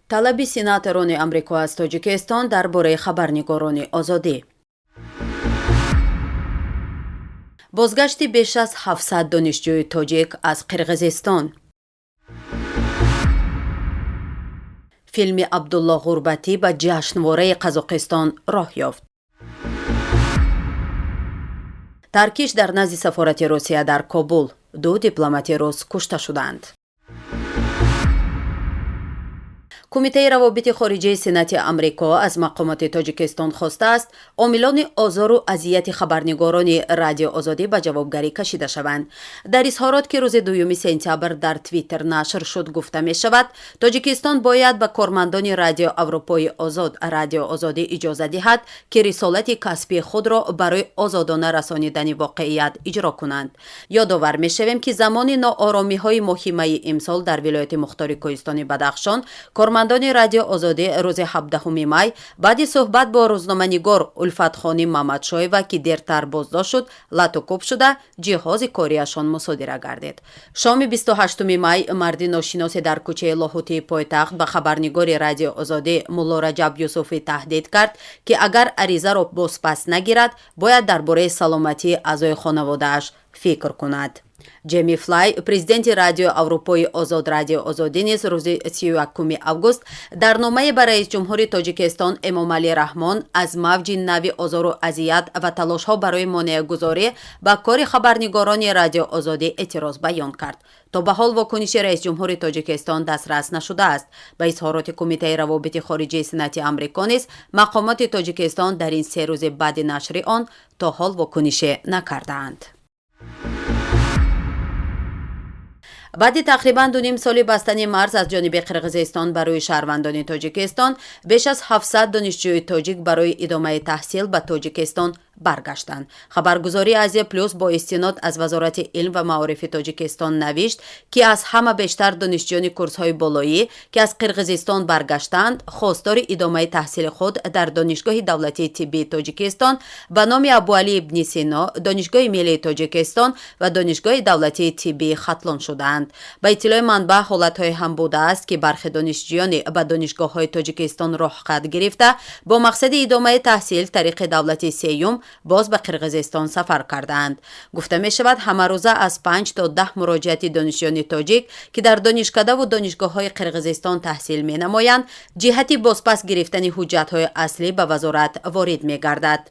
Талаби сенаторони Амрико аз Тоҷикистон дар бораи хабарнигорони Озодӣ. Бозгашти беш аз 700 донишҷӯи тоҷик аз Қирғизистон. Филми Абдулло Ғурбатӣ ба ҷашнвораи Қазоқистон роҳ ёфт. Таркиш дар назди сафорати Русия дар Кобул. Ду дипломати рус кушта шуданд. Кумитаи равобити хориҷии Сенати Амрико аз мақомоти Тоҷикистон хостааст, омилони озору азияти хабарнигорони Радио Озодӣ ба ҷавобгарӣ кашида шаванд. Дар изҳорот, ки рӯзи 2 сентябр дар Твиттер нашр шуд, гуфта мешавад, Тоҷикистон бояд ба кормандони Радио Аврупои Озод, Радио Озодӣ иҷоза диҳад, ки рисолати касбии худро барои озодона расонидани воқеият иҷро кунанд. Ёдовар мешавем, ки замони нооромиҳои моҳи майи имсол дар вилояти мухтори Кӯҳистони Бадахшон кормандони Радио Озодӣ рӯзи 17 май баъди суҳбат бо рӯзноманигор Улфатхоним Мамадшоева, ки дертар боздошт шуд, латукӯб шуда, ҷиҳози кориашон мусодира гардид. Шоми 28 май марди ношиносе дар кӯчаи Лоҳутии пойтахт ба хабарнигори Радио Озодӣ Мулло Раҷаб Юсуфӣ таҳдид кард, ки агар аризаро бозпас нагирад, бояд дар бораи саломатии аъзои хонаводааш фикр кунад. Ҷеми Флай, президенти Радио Аврупои Озод, Радио Озодӣ низ рӯзи 31 август дар номае ба раисҷумҳури Тоҷикистон Эмомалӣ Раҳмон аз мавҷи нави озору азият ва талошҳо барои монеагузорӣ ба кори хабарнигорони Радио Озодӣ эътироз баён кард. То ба ҳол вокуниши раисҷумҳури Тоҷикистон дастрас нашудааст. Ба изҳороти Кумитаи равобити хориҷии Сенати Амрико низ мақомоти Тоҷикистон дар ин се рӯзи баъди нашри он то ҳол вокунише накардаанд. Баъди тақрибан дуним соли бастани марз аз ҷониби Қирғизистон барои шаҳрвандони Тоҷикистон, беш аз 700 донишҷӯи тоҷик барои идомаи таҳсил ба Тоҷикистон баргаштанд. Хабаргузории Азия Плюс бо истинод аз Вазорати илм ва маорифи Тоҷикистон навишт, ки аз ҳама бештар донишҷӯёни курсҳои болоӣ, ки аз Қирғизистон баргаштаанд, хостори идомаи таҳсили худ дар Донишгоҳи давлатии тиббии Тоҷикистон ба номи Абуалӣ ибни Сино, Донишгоҳи миллии Тоҷикистон ва Донишгоҳи давлатии тиббии Хатлон шудаанд. Ба иттилои манбаъ, ҳолатҳое ҳам будааст, ки бархе донишҷӯёне ба донишгоҳҳои Тоҷикистон роҳхат гирифта, бо мақсади идомаи таҳсил тариқи давлати сеюм боз ба Қирғизистон сафар кардаанд. Гуфта мешавад, ҳамарӯза аз 5 то 10 муроҷиати донишҷӯёни тоҷик, ки дар донишкадаву донишгоҳҳои Қирғизистон таҳсил менамоянд, ҷиҳати бозпас гирифтани ҳуҷҷатҳои аслӣ ба вазорат ворид мегардад.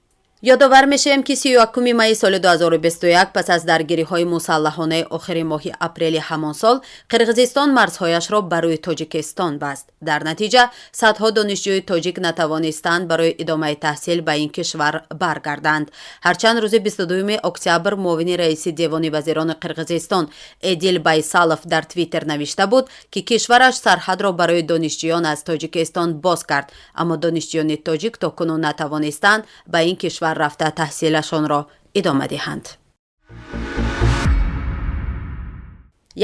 Ёдовар мешавем, ки 31 майи соли 2021 пас аз даргириҳои мусаллаҳонаи охири моҳи апрели ҳамон сол Қирғизистон марзҳояшро барои Тоҷикистон баст. Дар натиҷа садҳо донишҷӯи тоҷик натавонистанд барои идомаи таҳсил ба ин кишвар баргарданд. Ҳарчанд рӯзи 22 октябр муовини раиси Девони вазирони Қирғизистон Эдил Байсалов дар Твиттер навишта буд, ки кишвараш сарҳадро барои донишҷӯён аз Тоҷикистон боз кард, аммо донишҷӯёни тоҷик то кунун натавонистанд ба ин кишвар рафта таҳсилашонро идома диҳанд.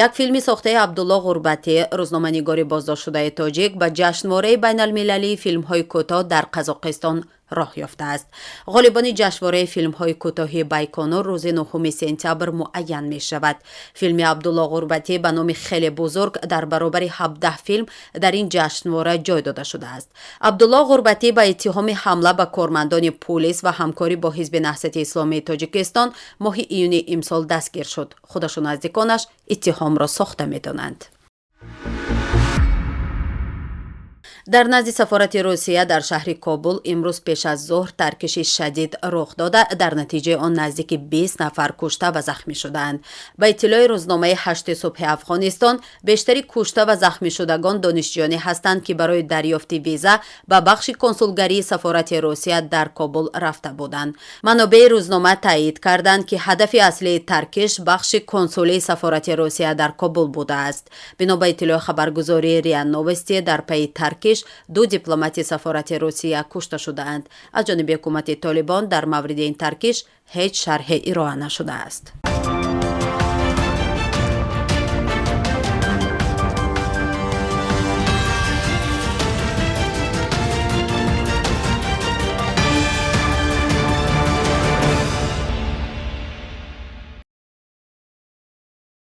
Як филми сохтаи Абдулло Ғурбатӣ, рӯзноманигори боздоштшудаи тоҷик, ба ҷашнвораи байналмилалии филмҳои кӯтоҳ дар Қазоқистон роҳ ёфтааст. Ғолибони ҷашнвораи филмҳои кӯтоҳи Байконур рӯзи 9 сентябр муайян мешавад. Филми Абдулло Ғурбатӣ ба номи «Хеле бузург» дар баробари 17 филм дар ин ҷашнвора ҷой дода шудааст. Абдулло Ғурбатӣ ба иттиҳоми ҳамла ба кормандони пулис ва ҳамкорӣ бо Ҳизби Наҳзати Исломии Тоҷикистон моҳи июни имсол дастгир шуд. Худашу наздиконаш иттиҳомро сохта медонанд. Дар назди сафорати Русия дар шаҳри Кобул имрӯз пеш аз зуҳр таркиши шадид рух дода, дар натиҷаи он наздики 20 нафар кушта ва захмӣ шудаанд. Ба иттилои рӯзномаи «Ҳашти субҳи Афғонистон», бештари кушта ва захмишудагон донишҷӯёне ҳастанд, ки барои дарёфти виза ба бахши консулгарии сафорати Русия дар Кобул рафта буданд. Манобеи рӯзнома таъйид карданд, ки ҳадафи аслии таркиш бахши консулии сафорати Русия дар Кобул будааст. Бино ба иттилои хабаргузории РИА Новости, дар пайи таркиш ду дипломати сафорати Русия кушта шудаанд. Аз ҷониби ҳукумати Толибон дар мавриди ин таркиш ҳеҷ шарҳе ироа нашудааст.